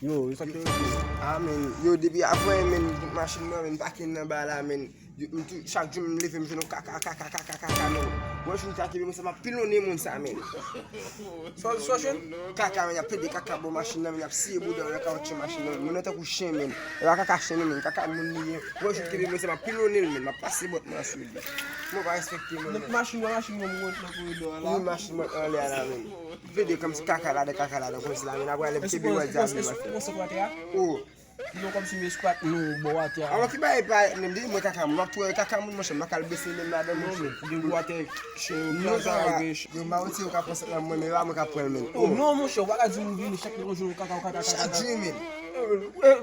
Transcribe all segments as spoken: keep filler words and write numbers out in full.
Yo, yo sa k te rete. Ah, men, yo, depi avan, men, machin nan, men, pake nan ba la, men. Yo, m tou, chak jou, m leve, m jwenn yon kaka, kaka, kaka, kaka, men. Mwen, jou m ta kenbe, mwen, sa m ap pilonnen moun sa, men. Sa, sa, jwenn? Kaka, men, y ap pede kaka bò machin nan, men, y ap siye bouda nan kawoutchou machin nan, men. Moun nan tankou chen, men. E pa kaka chen, non, men, kaka moun li ye. Mwen, jou m kenbe, mwen, sa m ap pilonnen l, men. M ap pase bòt mwen sou li. Mwen pa respekte moun, men. Machin mwen, machin mwen, mwen nan koridò a la. Wi, machin mwen anlè a la, men. Pede kòmsi kaka ladan, kaka ladan, kòmsi la, men apre lè m kenbe wè dyabi, mwen fè. Ou konsa atè a? Oh. Non, kòmsi m eskwat nou bò atè a. Avan ki bagay pa menm, depi mwen kaka moun, m ap tou wè kaka moun, monchè, m pa ka al bese menm ladan, monchè. Gen gwo atè, chen yo kraze, gen chen. Yo, m pa wè si yo ka pran sèt lan mwen, men yo a mwen ka pran l, men. Oh, non, monchè, ou pa ka di m vini chak lè yon jou kaka, kaka, kaka. Chak jou, men. Lè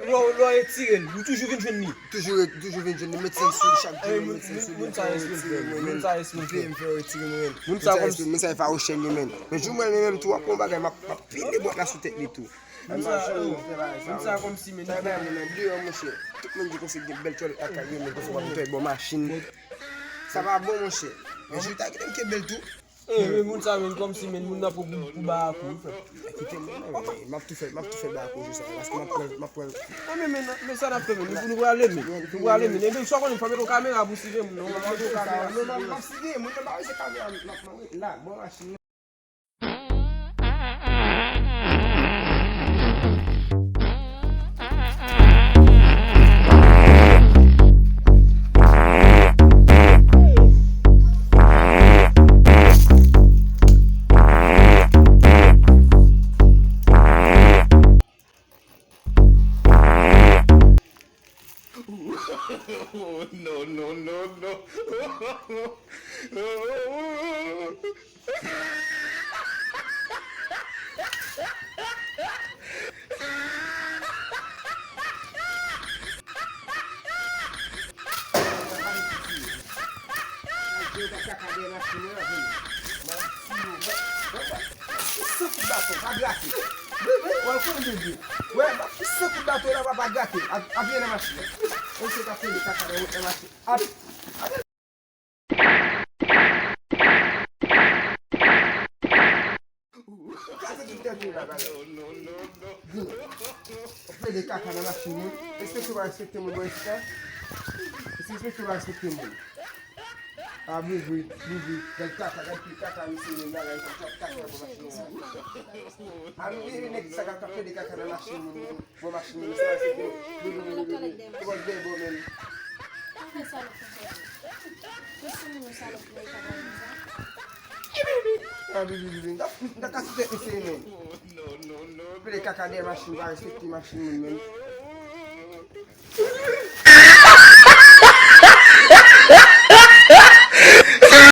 w etire l, ou toujou vin jwenn li. Toujou, toujou vin jwenn li, medsen sou li chak jou, medsen sou li. Moun sa respè, moun sa respè. M fè yo retire mwen, men. Moun sa kòmsi moun sa e fawouchè li, men. Men jou mwen, men menm tou, w ap wè yon bagay, m ap, m ap pile bòt la sou tèt li tou. Moun sa, moun sa kòmsi, men. Sa bay moun nan deyò, monchè. Tout moun di konsa gen bèl tòlèt lakay yo, men konsa w ap tòlèt bò machin. Sa pa bon, monchè. Men jou ta kite m kenbe l tou. Eh, men moun sa, men kòmsi, men moun nan pou, pou, pou ba akou, wi, frè. Kite m, men, men, m ap tou fè, m ap tou fè ba akou jou sa, paske m ap pran, m ap pran. Ah, men, men, men sa n ap fè, men, nou, nou prale, men. Nou prale, men. Ebyen, sa w konnen, fò mete yon kamera pou siveye moun nan. Fò mete yon kamera. Non, m ap, m ap siveye moun nan, pa wè se kamera, m ap, m ap, la, bò machin nan. No, no, no, no. San kout baton, pa grate. Wè, wè, wè, konnen bebe. Wè, san kout baton la, pa, pa grate. Ap, ap vin nan machin nan. Mwen se ka fè li kaka nan wout nan machin. Ap, ap. Kraze tout tèt ou la, bagay. Ap plede kaka nan machin moun. Respekte w pa respekte moun, bò isit la. Respekte w pa respekte moun. A, boubou, boubou, gad kaka, gad pil kaka, misye menm bagay, sa, sa, kaka nan machin nan. A, nou, wi, wi, nèg sa k ap fè de kaka nan machin, wi, wi, bò machin, wi, sa, se ke, wi, wi, wi, wi, wi, se bò dèyè bò menm. Pa fè salòp konsa, wi. Fè sou moun yo salòp, wi, kaka konsa. A, wi, wi, wi, wi, m ta, m ta kase tèt misye menm. Fè de kaka dèyè machin, pa respekte machin moun menm.